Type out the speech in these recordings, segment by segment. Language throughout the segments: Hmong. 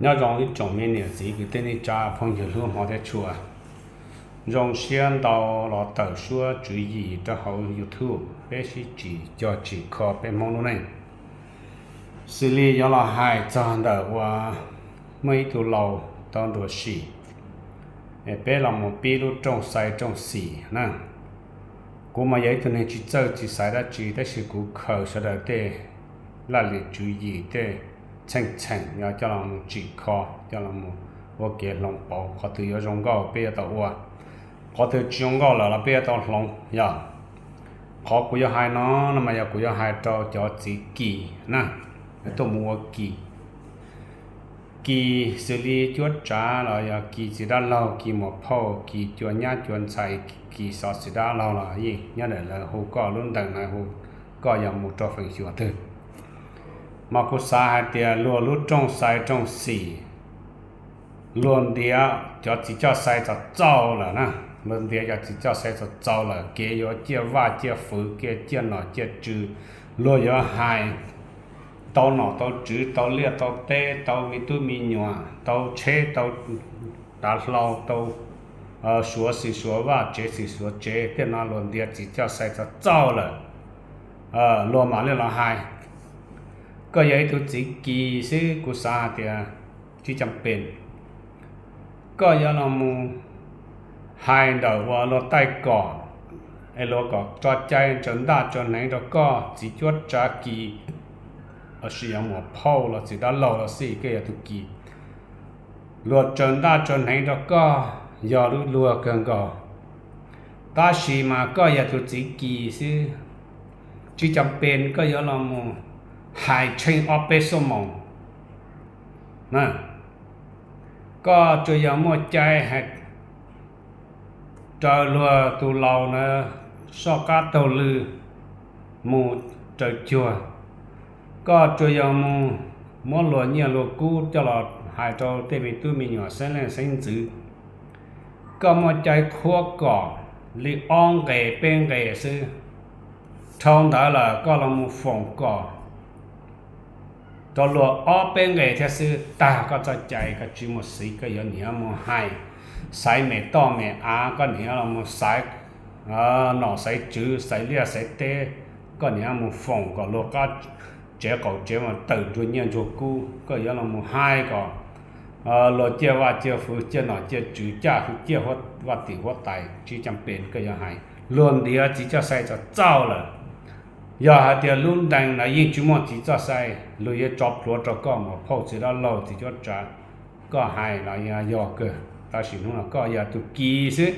Nyob zoo ib tsoom me niam txiv kwv tij neej tsa phooj ywg hlub hmov thiab tshua. Zoo siab ntau los tawm suab tswv yim rau hauv YouTube, peb sib tsim cog tsim kho peb Hmoob lub neej. Xws li yuav los hais txog ntawm uas muaj ib tug laus tau nruam sim, es peb los mus pib lub rooj xais rooj xim na. Kuv mas yog ib tug neeg tsis txawj tsis xaiv dab tsi, tab sis kuv khaws sawv daws tej laj lim tswv yim, tej txheej txheem no coj los mus tsim kho, coj los mus ua kev hloov pauv. Qhov twg yuav zoo nkauj peb yuav tau ua, qhov twg tsis zoo nkauj lawm los peb yuav tau hloov. Yog qhov kuv yuav hais no, no mas yog kuv yuav hais rau cov txiv kis na, tuaj mus ua kis. Kis xws li cuab tsav los yog kis txiv dab laug, kis muam phauj, kis cua nyab cua ntxhais, kis xov txiv dab laug los yeej nyob ntawm lawv hu koj lub ntees na, hu koj yog mus rau feem xyuam twg. Mas kuv xav hais tias luag lub rooj xais rooj xim, luag ntiav cov txiv coj xais txaus txaus lawm na, luag ntiav cov txiv coj xais txaus txaus lawm, kev yuav ciaj vaj ciaj fwv, kev ciaj nom ciaj tswv, luag yuav hais tau nom tau tswv, tau liaj tau teb, tau me tub me nyuam, tau tsheb tau dav hlau, tau suav xim suav vaj, tsev xim suav tsev, tej no luag ntiav txiv coj xais txaus txaus lawm, luag mam li los hais. Koj yog ib tug txiv kis xwb, kuv xav hais tias tsis cam pes koj yuav los mus hais ntawm uas luag taij kom, es luag kom tso cai tsaws ntaj tsaws hneev rau koj, txiv cuab tsav kis, los sis yog muam phauj los txiv dab laug los xij, koj yog tus kis, luag tsaws ntaj tsaws hneev rau koj, yog lub luag kawg nkaus. Tab sis mas koj yog tus txiv kis xwb, tsis cam pes koj yuav los mus hais tsheej ob peb xuab moos. Koj tsuas yog muaj cai hais raws luag tus laus na soj qab taug lw mus raws cuag. Koj tsuas yog mus muab luag nyiaj luag kub coj los hais rau tej me tub me nyuam xeeb leej xeeb ntxwv. Koj muaj cai qhuab kom li ob nqes peb nqes xwb. Dhau ntawd lawm koj los mus foom kom rau luag ob peb nqes thiab xwb, tag koj txoj cai, koj tsis muaj xiv, koj yuav niaj mus hais, xaiv me toj me av, koj niaj los mus xaiv nom xaiv tswv, xaiv liaj xaiv teb, koj niaj mus foom kom luag qab tsev qaum tsev mas tawm nrug nyiaj nrug kub, koj yuav los mus hais kom luag ciaj vaj ciaj fwv, ciaj nom ciaj tswv, caj hwj ciaj vaj tim huab tais, tsis cam pes koj yuav hais. Luag ntiav txiv coj xais txaus txaus lawm. Yog hais tias lub ntees na yeej tsis muaj txiv coj xais, luag yuav tso plhuav rau koj muam phauj txiv dab laug txiv cuab tsav, koj hais los yog kawg, tab sis hnub no koj yog tus kis xwb.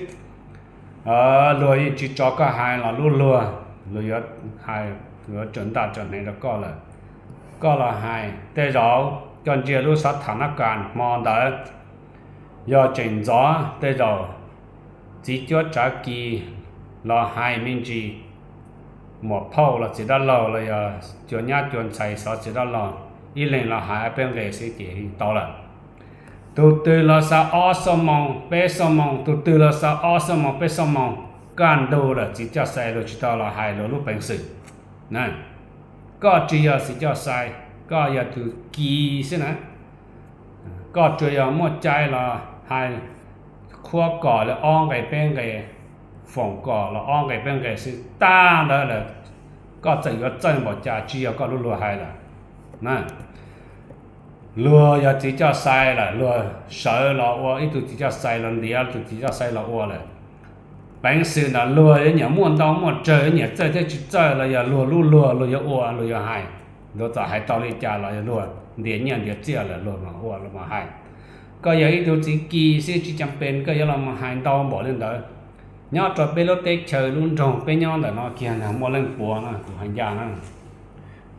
Luag yeej tsis tso koj hais los lub luag, luag yuav hais, yuav tsaws ntaj tsaws hneev rau koj lawm. Koj los hais, tej zaum koj ntsia lub xav tham nab kas hmo ntawd, yog tseem ntxov tej zaum txiv cuab tsav kis los hais me ntsis, muam phauj los txiv dab laug los yog cua nyab cua ntxhais xov txiv dab laug, ib leeg los hais peb nqes xwb ces tau lawm. Tus twg los xav ob xuab moos peb xuab moos, tus twg los xav ob xuab moos peb xuab moos, kaj ntug lawm txiv coj xais luag tsis tau los hais luag lub peev xwm. Koj tsis yog txiv coj xais, koj yog tus kis xwb na. Koj tsuas yog muaj cai los hais qhuab kom li ob nqes peb nqes, foom kom los ob nqes peb nqes xwb, tag ntawd lawm koj txawm yuav txawj npaum cas tsis yog koj lub luag hais lawm. Luag yog txiv coj xais lawm, luag sawv los ua ib tug txiv coj xais, los ntiav tus txiv coj xais los ua lawm. Peev xwm ntawm luag yuav nyiam muaj ntau muaj tsawg, yuav nyiam txawj thiab tsis txawj los yog luag lub luag, luag yuav ua luag yuav hais. Luag txawm hais tau li cas los yog luag ntiav nyiaj ntiav txiaj lawm luag mam ua luag mam hais. Koj yog ib tug txiv kis xwb tsis cam pes koj yuav los mus hais ntau npaum li ntawd. Nyob rau peb lub teb chaws lub nroog peb nyob ntawm no kiag na muaj leej puav no kuv hais ncaj na,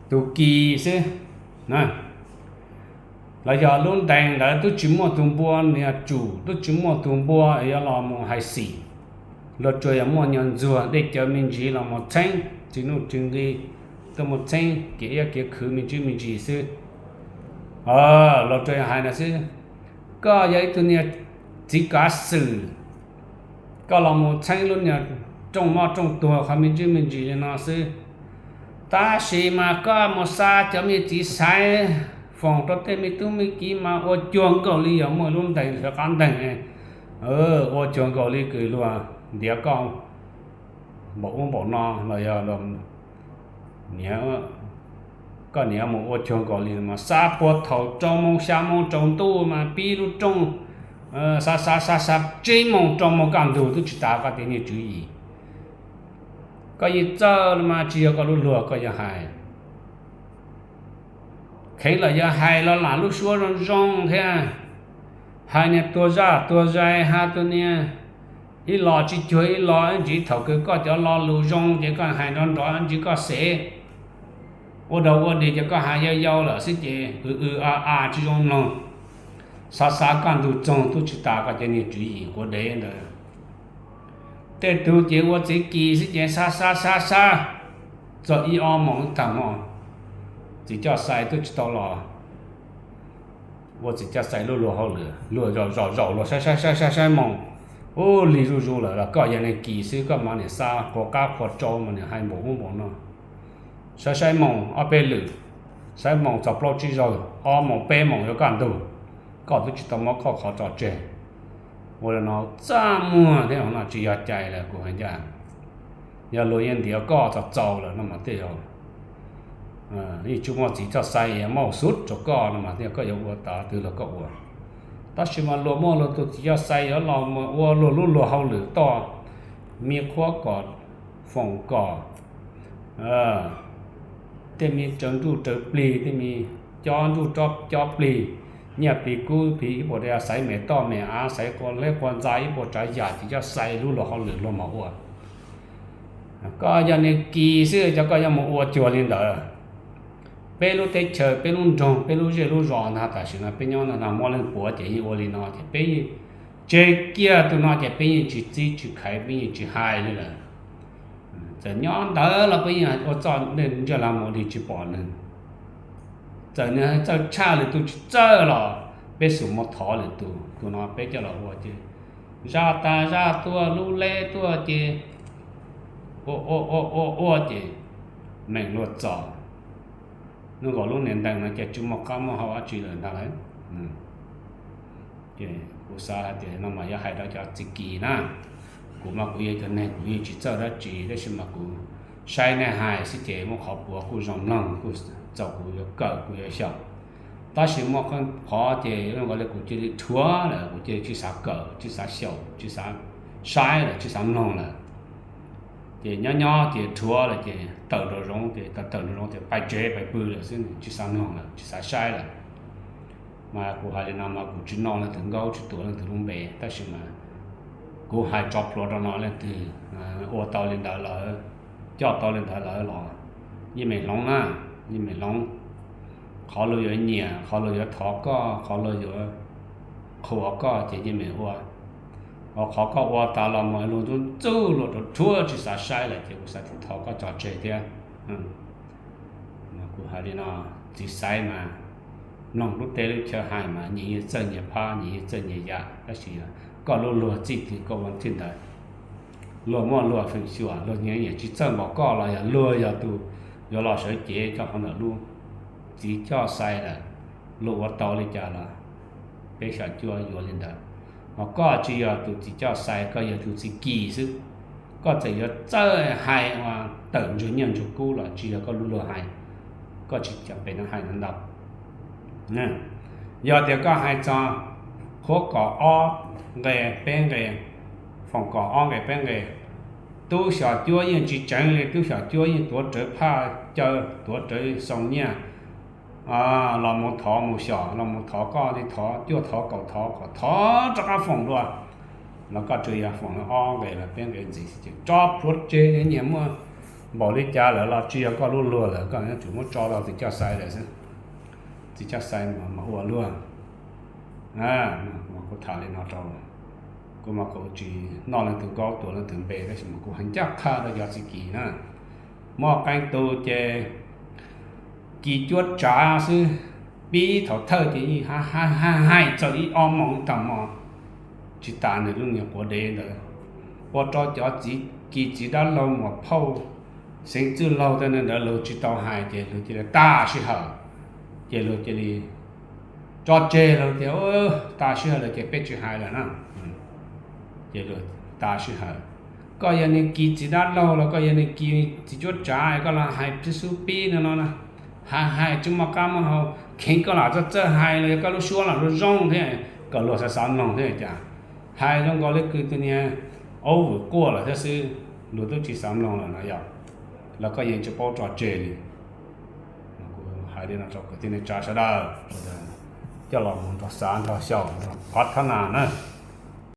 tus kis xwb na. Los yog lub ntees ntawd twb tsis muaj tus npua niag tsum, twb tsis muaj tus npua yuav los mus hais xim. Luag tsuas yog muaj nyuag ntxuag dej cawv me ntsis los mus txheeb, tsis nuj tsis nqi, tuaj mus txheeb kev iab kev khwv me ntsis me ntsis xwb. Luag tsuas yog hais no xwb. Koj yog ib tug niag txiv kav xwm, koj los mus txheeb lub niag rooj moj rooj tuag qhov me ntsis me ntsis li no xwb. Tab sis mas koj mus xa cov me txiv xaiv foom rau tej me tub me kiv mas ua cuag nkaus li yog muaj lub ntees sawv qab nteeg, ua cuag nkaus li kws luag ntiav koj npaum ub npaum no los yog koj niam mus ua cuag nkaus li mas xav puag thaum rau moos xya moos tsaus ntuj mas pib lub rooj, xav xav xav xav tsib moos rau moos kaj ntug twb tsis tas koj tias niag tswv yim. Koj yeej txawj mas tsis yog koj lub luag koj yog hais. Kheev los yog hais los lam lub suab zoo zoo thiab, hais niag tuag zaj tuag zais, hais tus niag ib los tsis cuag ib los, ib ntsis thaum kws koj cov lo lus zoo ces koj hais nrov nrov, ib ntsis koj xev ua dog ua dig ces koj hais yau yau lawm xwb ces w w a a tsis zoo mloog. Xav xav kaj ntug txoog twb tsis tas koj cov niag tswv yim quav dev ntawd. Tej tug ces ua txiv kis xwb ces xav xav xav xav txog ib ob moos tag hmo, txiv coj xais twb tsis tau los. Ua txiv coj xais lub luag hauj lwm, luag zaum zaum zaum luag saib saib saib saib saib moos, ub lig zuj zus lawm los koj yog niag kis xwb koj mas niam xa qhuas qab qhuas tsau mas niam hais npaum ub npaum no. Saib saib moos ob peb lwm, saib moos txog plaub tsib zaug, ob moos peb moos yuav kaj ntug, koj twb tsis tau muab koj qhov tso tseg. Ua li no txaj muag thiab no tsis yog cai lawm kuv hais ncaj. Yog luag yeej ntiav koj txaus txaus lawm no mas tej zaum yeej tsis muaj txiv coj xais muaj xub rau koj no mas thiaj koj yuav ua tau twg los koj ua. Tab sis mas luag muaj luag tus txiv coj xais yuav los mus ua luag lub luag hauj lwm toj, me qhuab kom, foom kom, tej me raws nruj raws plig, tej me cob nruj cob plig, nyiaj plig kub plig ib puas, xaiv me toj me av, xaiv qua leb qua ntxa ib puas tsav yam txiv coj xais lub luag hauj lwm luag mam ua. Koj yog niag kis xwb ces koj yuav mus ua cuag li ntawd. Peb lub teb chaws, peb lub nroog, peb lub zej lub zos ntag tam sim no peb nyob no no muaj leej puav ces yeej ua li no ces peb yeej tseg kiag tus no ces peb yeej tsis txib tsis khaiv, peb yeej tsis hais li lawm. Txawm nyob ntawd los peb yeej ua txoj neej ntsej lag mus li tsis pom nws. Txawm nws txawj tshaj lwm tus tsis txawj los peb xub muab thov lwm tus, tus no peb coj los ua ces zaj tas zaj tuaj lub leb tuaj ces ua ua ua ua ua ces meem luag txom. Nub nkaus lub niag ntees no ces tsis muaj qab muaj hau dab tsi lawm ntag lauj. Ces kuv xav hais tias no mas yuav hais rau cov txiv kis na, kuv mas kuv yog cov neeg kuv yeej tsis txawj dab tsi tab sis mas kuv saib nej hais xwb ces muaj qhov puav kuj zoo mloog, kuj txaus kuv yuav kawm kuv yuav xyaum. Tab sis muaj qee qhov ces zoo nkaus li kuv cia li rhuav lawm, kuv cia li tsis xav kawm tsis xav xyaum tsis xav saib lawm tsis xav mloog lawm. Ces nyob nyob ces rhuav lawm ces tawm nraum zoov ces tawm nraum zoov ces pais tsev pais pw lawm xwb, tsis xav mloog lawm tsis xav saib lawm. Mas kuv hais li no mas kuv tsis noj leej twg nkaub tsis tuav leej twg lub npe tab sis mas kuv hais tso plhuav rau no leej twg ua tau li ntawd lawm, coj tau li ntawd lawm los yeej meem hloov na, yeej meem hloov. Qhov luag yuav nyiam, qhov luag yuav thov koj, qhov luag yuav qhuas koj ces yeej meem ua. Ho qhov koj ua tas los mas luag ntxub ntxub luag rhuav rhuav tsis xav saib lawm ces kuv xav thov koj tso tseg thiab. Kuv hais li no, txiv xaiv mas mloog lub teb lub chaw hais mas nyias yeej txawj nyias phab nyias yeej txawj nyias yam tab sis koj lub luag txij twg koj ua txij ntawd. Luag muaj luag feem xyuam, luag nyiam nyiam tsis txawj npaum koj los yog luag yog tus yuav los sawv cev coj qhov ntawm lub txiv coj xaiv lawm, luag ua tau li cas los peb xyom cuab yuav li ntawd. Ho koj tsis yog tus txiv coj xaiv, koj yog tus txiv kis xwb. Koj txawm yuav txawj hais uas tawm ntsug nyiaj ntsug kub los tsis yog koj lub luag hais, koj tsis cam pem no hais ntau. Yog tias koj hais txog qhuab kom ob nqe peb nqe, foom kom ob nqe peb nqe, tub xyom cuab yeej tsis tseev li, tub xyom cuab yeej tuav rawv phaj caw, tuav rawv xoo nyiaj los mus thov mus xyom los mus thov koj li thov cuaj thov kaum thov kom thov rov qab foom dua los koj tsuas yog foom ob nqe los peb nqe ntxiv xwb ces tso plhuav tseg, nyias muaj npaum li cas lawm los tsis yog koj lub luag lawm, koj yuav tsum muab tso rau txiv coj xaiv lawm xwb. Txiv coj xaiv mas ua luag. Kuv tham li no rau, kuv mas kuv tsis noj leej twg nkaub tuav leej twg npe tab sis mas kuv hais ncaj qha rau cov txiv kis na, muaj qee tus ces kis cuab tsav xwb, pib thaum thawj ces yeej hais txog ib ob moos ib tag hmo, tsis tas nws lub niag quav dev ntawd, ua rau cov txiv kis txiv dab laug muam phauj xeev txwj laug tej ntawd luag tsis tau hais ces luag cia li tag sij hawm. Ces luag cia li tso tseg lawm tias, tas sij hawm lawm ces peb tsis hais lawm na. Ces luag tas sij hawm, koj yog niag kis txiv dab laug los koj yog niag kis txiv cuab tsav koj los hais pib xub pib no no na, hais hais tsis muaj qab muaj hau, kheev koj lam txawj txawj hais los yog koj lub suab lam zoo zoo thiab, kom luag xav xav mloog thiab cas. Hais zoo nkaus li kws tus niag aub vwm quaj lawm thiab xwb, luag twb tsis xav mloog lawm no yog, los koj yeej tsis paub tso tseg li. Kuv hais li no rau kwv tij neej tsa sawv daws coj los mus nrog xav nrog xyaum nrog qhov thab nas na.